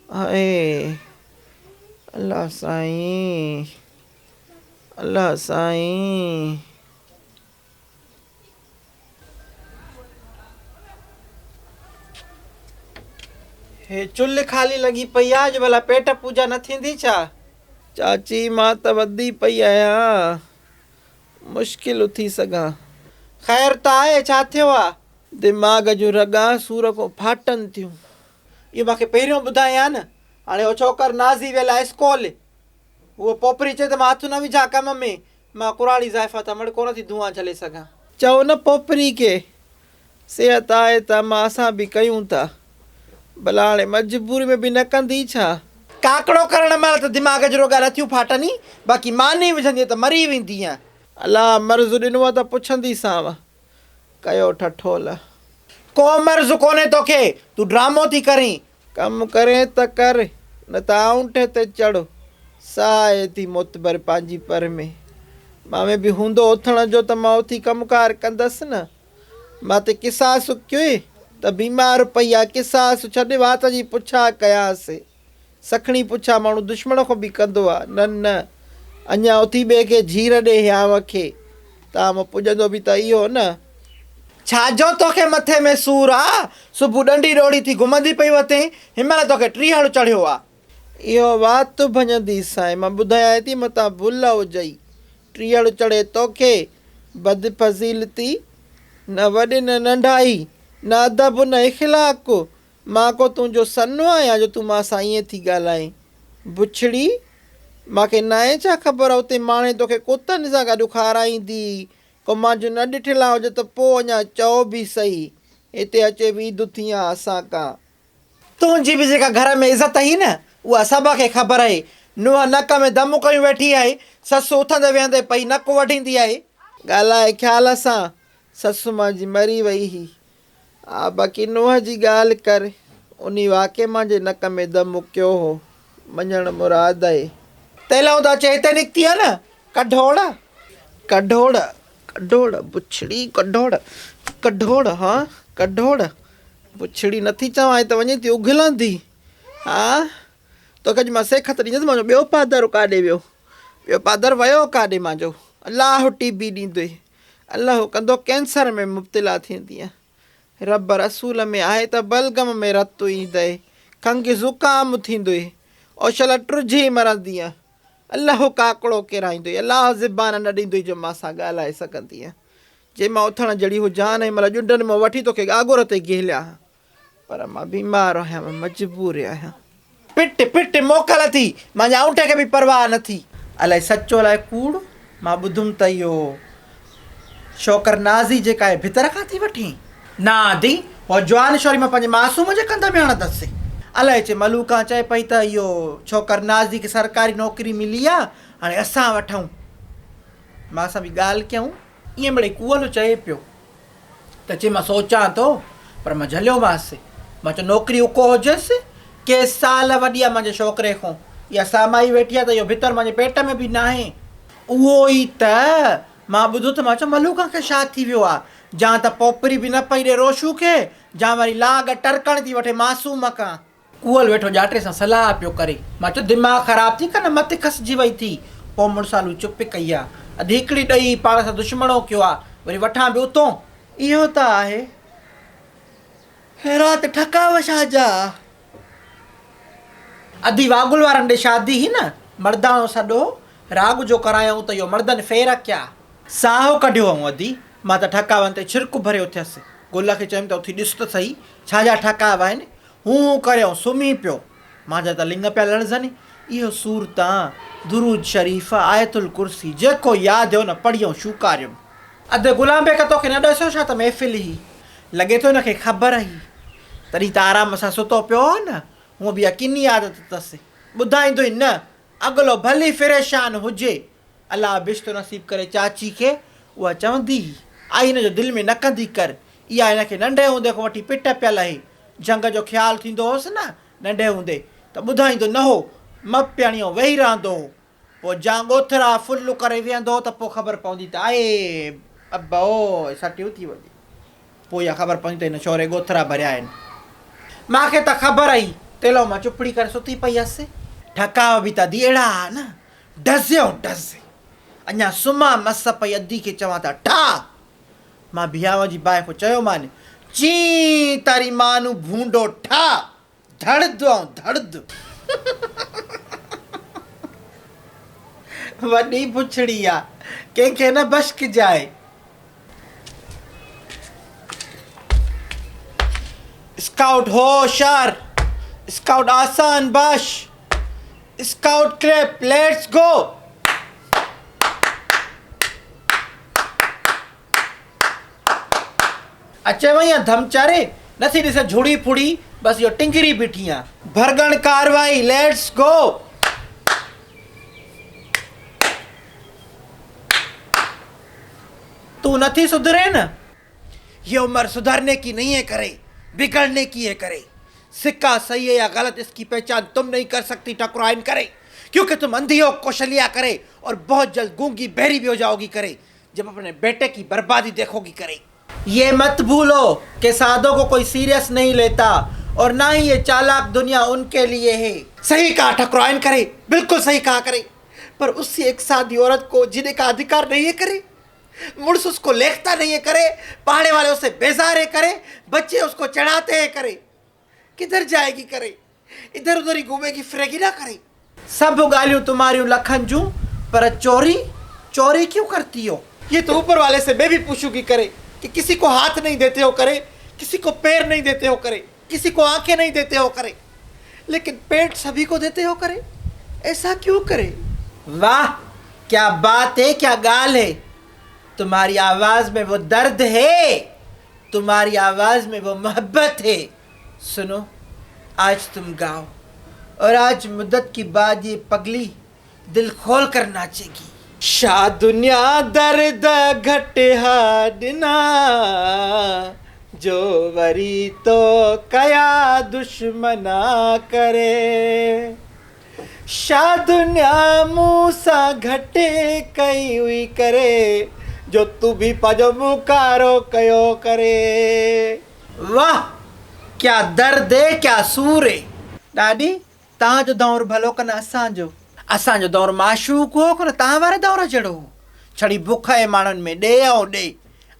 High الله سائين الله سائين. هي چلهه خالي لڳي پئي آ، اڄ ڀلا پيٽ پوڄا نه ٿيندي ڇا؟ چاچي مان ته وڌي پئي آهيان، مشڪل اٿي سگهان. خير ته آهي، ڇا ٿيو آ؟ دماغ جون رڳان سور کان ڦاٽن ٿيون. اهو مان کي پهريون ٻڌائين ها نه. هاڻي هو ڇوڪر نازي ويل آ اسڪول. هوء پوپري چئي ته مان هٿ نه وجهان ڪم ۾. مان ڪراڙي زائفان ته مڙ ڪونه ٿي دونهان جهلي سگهان. چئو نه پوپري کي، صحت آهي ته امان اسان به ڪيون ٿا. ڀلا هاڻي مجبوري ۾ به نه ڪندي ڇا؟ ڪاڪڙو ڪرڻ مهل ته دماغ جون رڳان نٿيون ڦاٽن ئي، باقي ماني وجهندينء ته مري ويندينء. الله مرض ڏنو آ ته پڇنديسانء. ڪيو ٺٺول. ڪو مرض ڪونهي توکي، تون ڊرامو ٿي ڪرين. ڪم ڪرين ته ڪر، نه ته آئونٺي تي چڙهه. ساهه ٿي معتبر پنهنجي پر ۾. مان ۾ به هوندو اٿڻ جو ته مان اٿي ڪم ڪار ڪندس نه. مان تي قصاص ڪيوئي ته بيمار پئي آ. قصاص ڇڏ وات جي پڇا ڪيانس. سکڻي پڇا ماڻهو دشمن کان به ڪندو آ. نه نه اڃا اٿي ٻئي کي جهير ڏي هيانء کي. تان مان پڄندو به ته اهو نه. ڇا جو توکي مٿي ۾ سور آ؟ صبح ڏنڊي ڏوڙي ٿي گهمندي پئي وتين، هن مهل توکي ٽيهڙ چڙهيو آ. اهو وات ڀڃنديسانء، مان ٻڌايانء ٿي متان ڀل هجئي. ٽيهڙ چڙهي توکي، بد فضيلتي، نه وڏي نه ننڍائي، نه ادب نه اخلاق، مان ڪو تنهنجو سنو آهيان جو تون مان سان ائين ٿي ڳالهائين؟ بڇڙي! مان کي ناهي ڇا خبر اتي ماڻي توکي ڪتن سان گڏ کارائيندي. ڪو مانجهه نه ڏٺل هجي ته پوء اڃا چئو به سهي. هتي اچي ويڌ ٿي آن اسان کان. تنهنجي به جيڪا گهر ۾ عزت هئي نه، اها سڀ کي خبر آهي. نونهن نڪ ۾ دم ڪيون ويٺي آهي. سس اٿندي ويهندي پئي نڪ وڍيندي آهي. ڳالهاء خيال سان، سس مانجهي مري وئي هئي. آ باقي نوح جي ڳالهه ڪر، انهي واقعي مانجهي نڪ ۾ دم ڪيو هو، مڃڻ مراد اهي. تيلئون ته اچي هتي نڪتي آ نه، ڪڍوڙ. ڪڍوڙ، ڪڍوڙ، بڇڙي ڪڍوڙ، ڪڍوڙ، ها ڪڍوڙ، بڇڙي نٿي چوان، هي ته وڃي ٿي اگهلندي، ها توکي اڄ مان سيکت ڏيندس، مانجو ٻيو پادر ڪاڏي ويو، ٻيو پادر ويو ڪاڏي مانجو، الله ٽي بي ڏيندوئي. الله ڪندو ڪينسر ۾ مبتلا ٿيندينء. رب رسول ۾ آهي ته بلغم ۾ رت ايندئي، کنگهه زڪام ٿيندئي، اوشل ٽجهي مرندينء. الله ڪاڪڙو ڪيرائيندئي، الله زبان نه ڏيندئي جو مان سان ڳالهائي سگهندينء. جي مان اٿڻ جهڙي هجان ۽ مهل ڄنڊن مان وٺي توکي ڳاڳور تي گهليان ها. پر مان بيمار آهيان، مان مجبور آهيان. پٽ پٽ موڪل ٿي، مانجي آئونٺي کي به پرواهه نه ٿي. الائي سچو الائي ڪوڙ، مان ٻڌم ته اهو شوڪر نازي جيڪا آهي ڀتر کان ٿي وٺين. نه ادي، هو جوان شوري مان پنهنجي معصوم جي ڪنڌ ۾ هڻندس. الائي چي ملوڪان چئي پئي ته اهو ڇوڪر نازي کي سرڪاري نوڪري ملي آ، هاڻي اسان وٺون. مان سان به ڳالهه ڪيائون. ائين مڙئي ڪوئل چئي پيو. ته چي مان سوچان ٿو پر مان جهليومانس. مان چيو نوڪري اڪو هجيس، ڪي سال وڏي آ مانجي ڇوڪري کون. اها سامائي ويٺي آ ته اهو ڀتر مانجي پيٽ ۾ به ناهي. اهو ئي ته مان ٻڌو ته مان چيو ملوڪان کي ڇا ٿي ويو آ، جان ته پوپري به نه پئي ڏي روشو کي، جان وري لاڳ ٽرڪڻ ٿي وٺي معصوم کان. ڪوئل ويٺو ڄاٽي سان صلاح پيو ڪري. مان چيو دماغ خراب ٿي ڪنه مت کسجي وئي ٿي. پوء مڙسالو چپ ڪئي آ. اڌ هڪڙي ڏئي پاڻ سان دشمڻو ڪيو آ. وري وٺان به اتون. اهو ته آهي رات ٺڪاء شاهه جا. ادي واڳل وارن ڏي شادي هئي نه، مرداڻو سڏ هو، راڳ جو ڪرايائون ته اهو مردن ڦير ڪيا. ساهه ڪڍيو هئائون ادي، مان ته ٺڪاون تي ڇرڪ ڀري اٿيس. گل کي چيم ته اٿي ڏس ته سهي، ڇا جا ٺڪاء آهن. هون هون ڪري آئون سمهي پيو. مانجا ته لڱ پيا لڙزن. اهو سورتان، درود شريف، آيت الڪرسي، جيڪو ياد هيو نه پڙهي آئون شوڪاريم. ادي غلام بيگ توکي نه ڏسيو ڇا ته محفل هئي. لڳي ٿو هن کي خبر هئي. تڏهن ته آرام سان ستو پيو هو نه. هونء به اها ڪني عادت اٿس. ٻڌائيندو ئي نه. اڳلو ڀلي فريشان هجي. الله بهشت نصيب ڪري چاچي کي، اها چوندي هئي، آئي هن جو دل ۾ نه ڪندي ڪر، اها هن کي ننڍي هوندي کان وٺي پٽ پيل اهي، جهنگ جو خيال ٿيندو هوس نه ننڍي هوندي ته ٻڌائيندو نه هو، مپ هڻيو ويهي رهندو هو، پوء جان ڳوٿرا فل ڪري ويهندو هو ته پوء خبر پوندي ته آئي ابا او سٽيون ٿي وڃي. پوء اها خبر پوندي ته هن ڇوري ڳوٿرا ڀريا آهن. مان کي ته خبر هئي تيلو مان چپڙي ڪري ستي پئي هيس. ٺڪاء به ته ادي اهڙا ها نه، ڊزيو ڊز. اڃا سمهان مس پئي ادي کي چوان ته ٺاهه. مان بيهانء جي باهه کان چيومان، چين تاري مان نون ڀونڊو ٺاهه، ڌڙڌ ۽ ڌڙڌ. وڏي پڇڙي آ، ڪنهن کي نه بشڪجائي. اسڪائوٽ هوشيار، اسڪائوٽ آسان باش، اسڪائوٽ ڪليپ، let's go. اچي وئي آن ڌمچاري، نٿي ڏسين جھڙي ڦڙي، بس اهو ٽنگري بيٺي آن. ڀرڳڻ ڪارروائي، let's go. تون نٿي سڌرين نه؟ ये उम्र सुधरने की नहीं है करे बिगड़ने की है करे सिक्का सही है या गलत इसकी पहचान तुम नहीं कर सकती टकराइन करे क्योंकि तुम अंधी हो कौशल्या करे और बहुत जल्द गूंगी बहरी भी हो जाओगी करे जब अपने बेटे की बर्बादी देखोगी करे ये मत भूलो कि सादों को कोई सीरियस नहीं लेता और ना ही ये चालाक दुनिया उनके लिए है सही कहा ठकुराइन करे बिल्कुल सही कहा करे पर उससे एक सादी औरत को जीने का अधिकार नहीं है करे मुड़स उसको लेखता नहीं है करे पहाड़े वाले उसे बेजार है करे बच्चे उसको चढ़ाते हैं करे किधर जाएगी करे इधर उधर ही घूमेगी फिरेगी ना करे सभ ॻाल्हियूं तुम्हारियूं लखन जूं पर चोरी चोरी क्यों करती हो ये तो ऊपर वाले से मैं भी पूछूंगी करे कि किसी को हाथ नहीं देते हो करे किसी को पैर नहीं देते हो करे किसी को आंखें नहीं देते हो करे लेकिन पेट सभी को देते हो करे ऐसा क्यों करे वाह क्या बात है क्या गाल है तुम्हारी आवाज़ में वो दर्द है तुम्हारी आवाज़ में वो मोहब्बत है सुनो आज तुम गाओ और आज मुद्दत की बाद ये पगली दिल खोल कर नाचेगी शा दुनिया दर्द घट हा ॾिना जो वरी तो कया दुश्मना करे शा दुनिया मूं सां घट कई हुई करे जो तूं बि पंहिंजो मुंहुं कारो कयो करे वाह ڪيا درد هي ڪيا سور هي. ڏاڏي توهان جو دور ڀلو ڪن اسان جو. اسان جو دور معشوق هو ڪن توهان واري دور جهڙو هو. ڇڙي بک هئي ماڻهن ۾ ڏي ۽ ڏي.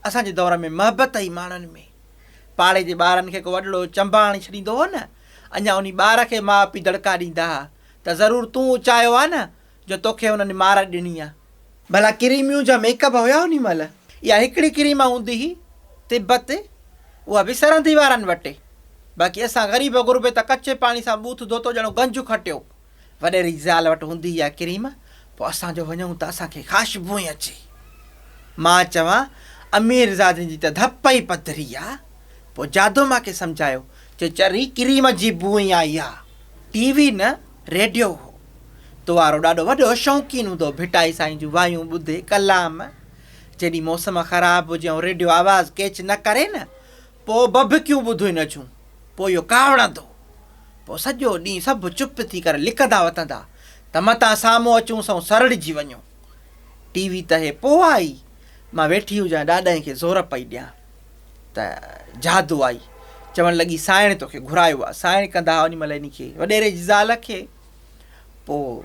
اسان جي دور ۾ محبت هئي ماڻهن ۾. پاڙي جي ٻارن کي ڪو وڏڙو چنبا هڻي ڇڏيندو هو نه اڃا انهي ٻار کي ماء پيء دڙڪا ڏيندا ها ته ضرور تون اچايو آ نه جو توکي هنن مار ڏني آ. ڀلا ڪريميون جا ميڪ اپ هيا انهي مهل؟ اها هڪڙي ڪريم هوندي هئي تبت اها به سرندي وارن وٽ. باقي اسان غريب غربي ته ڪچي پاڻي سان ٻوٿ ڌوتو ڄڻو گنج کٽيو. وڏيري جي زال وٽ هوندي هئي اها ڪريم، پوء اسان جو وڃون ته اسان کي خاشبوء ئي اچي. مان چوان اميرزادين جي ته ڌپ ئي پڌري آ. پوء جادو مان کي سمجهايو، چي چري ڪريم جي بوء ئي آئي آ. ٽي وي نه ريڊيو هو. تو وارو ڏاڍو وڏو شوقين هوندو هو ڀٽائي سائين جون وايون ٻڌي، ڪلام. جيڏي موسم خراب هجي ۽ ريڊيو آواز ڪيچ نه ڪري نه، پوء بڀڪيون ٻڌو ئي نه جون. پوء اهو ڪاوڙندو. پوء سڄو ڏينهن سڀ چپ ٿي ڪري لڪندا وتندا ته متان سامهون اچونس ۽ سرڙجي وڃون. ٽي وي ته هي پوء آئي. مان ويٺي هجان ڏاڏاهين کي زور پئي ڏيان. ته جادو آئي. چوڻ لڳي سائڻ توکي گهرايو آ. سائڻ ڪندا ها انهي مهل انهي کي وڏيري جي زال کي. پوء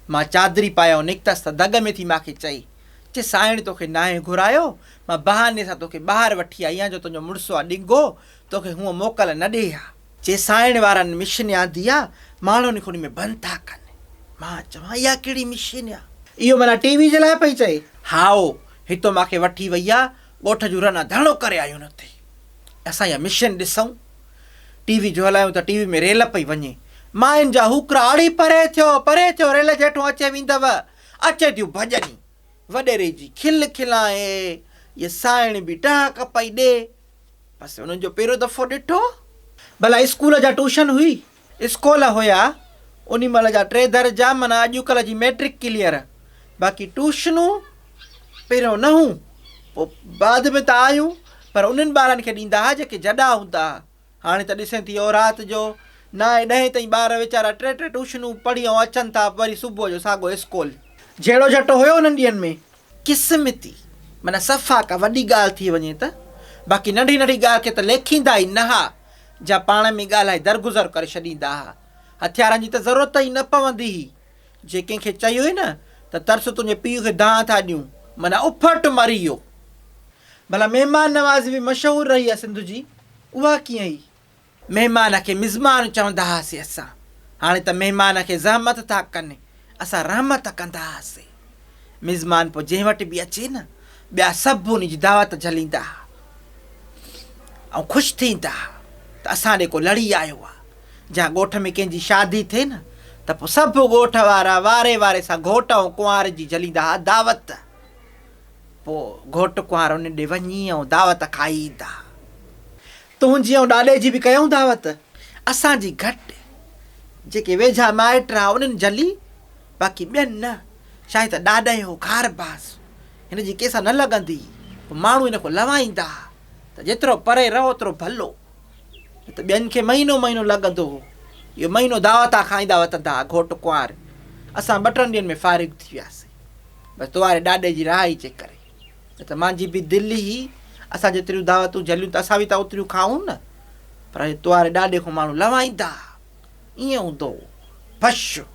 مان چادري پائي آئون نڪتس ته دڳ ۾ ٿي ماکي چئي، چي سائڻ توکي ناهي گهرايو، مان بهاني سان توکي ٻاهر وٺي آئي آهيان جو تنهنجو مڙس آ ڏنگو، توکي هونء موڪل نه ڏئي ها. چي سائڻ وارن مشن آندي آ، ماڻهن کي انهي ۾ بند ٿا ڪن. مان چوان اها ڪهڙي مشن آ؟ اهو معنيٰ ٽي وي جي لاء پئي چئي؟ هائو، هتو ماکي وٺي وئي آ، ڳوٺ جون رنا ڌڻو ڪري آيون اتي. اسان اها مشن ڏسون. ٽي وي جو هلايون ته ٽي وي ۾ ريل پئي وڃي. ماين جا هوڪرا اڙي پري ٿيو، پري ٿيو ريل جي هيٺون اچي ويندؤ. اچي ٿيون ڀڄن ئي. وڏيري جي کل کلان اي، هيء سائڻ به ٽهڪ پئي ڏي. بس انهن جو پهريون دفعو ڏٺو. ڀلا اسڪول جا ٽيوشن هئي؟ اسڪول هيا، انهي مهل جا ٽي درجا معنيٰ اڄڪلهه جي مئٽرڪ ڪليئر. باقي ٽيوشنون پهريون نه هون، پوء بعد ۾ ته آيون، پر انهن ٻارن کي ڏيندا ها جيڪي جڏا هوندا ها. هاڻي ته ڏسين ٿي اورات جو نائين ڏهين تائين ٻار ويچارا ٽي ٽي ٽيوشنون پڙهي ۽ اچن ٿا وري صبح جو ساڳو اسڪول. جهيڙو جهٽو هيو انهن ڏينهن ۾. قسمتي معنيٰ صفا ڪا وڏي ڳالهه ٿي وڃي ته، باقي ننڍي ننڍي ڳالهه کي ته ليکيندا ئي نه ها، جا پاڻ ۾ ڳالهائي درگذر ڪري ڇڏيندا ها. هٿيارن جي ته ضرورت ئي نه پوندي هئي. جي ڪنهن کي چيوئي نه ته ترس تنهنجي پيء کي دانهن ٿا ڏيون، معنيٰ اڦٽ مري ويو. ڀلا مهمان نوازي به مشهور رهي آ سنڌ جي، اها ڪيئن هئي؟ مهمان کي مزمان چوندا هئاسي اسان، هاڻي ته مهمان کي زحمت ٿا ڪن، اسان رحمت ڪندا هئاسي. مزمان پوء جنهن وٽ به اچي نه، ٻيا سڀ ان جي دعوت جهليندا ها ۽ خوش ٿيندا ها ته اسان ڏي ڪو لڙي آيو آ. جا ڳوٺ ۾ ڪنهن جي شادي ٿئي نه ته پوء سڀ ڳوٺ وارا واري واري سان گهوٽ ۽ ڪنوار جي جهليندا ها دعوت. پوء گهوٽ ڪنوار انهن ڏي وڃي ۽ دعوت کائي ايندا ها. تنهنجي ۽ ڏاڏي جي به ڪيائون دعوت؟ اسان جي گهٽ. جيڪي ويجها مائٽ ها انهن جهلي، باقي ٻين نه. شايد ته ڏاڏي هو خارباز. هن جي ڪنهن سان نه لڳندي هئي. پوء ماڻهو هن کان لوائيندا ها ته جيترو پري رهو اوترو ڀلو. نه ته ٻين کي مهينو مهينو لڳندو هو. اهو مهينو دعوتان کائيندا وتندا ها گهوٽ ڪنوار. اسان ٻه ٽن ڏينهن ۾ فارغ ٿي وياسين. بس تو واري ڏاڏي جي رهائي جي ڪري. نه ته مانجي به دل هئي، اسان جيتريون دعوتون جهليون ته اسان به ته اوتريون کائون نه. پر تو واري ڏاڏي کان ماڻهو لوائيندا ها. ائين هوندو هو. ڦش.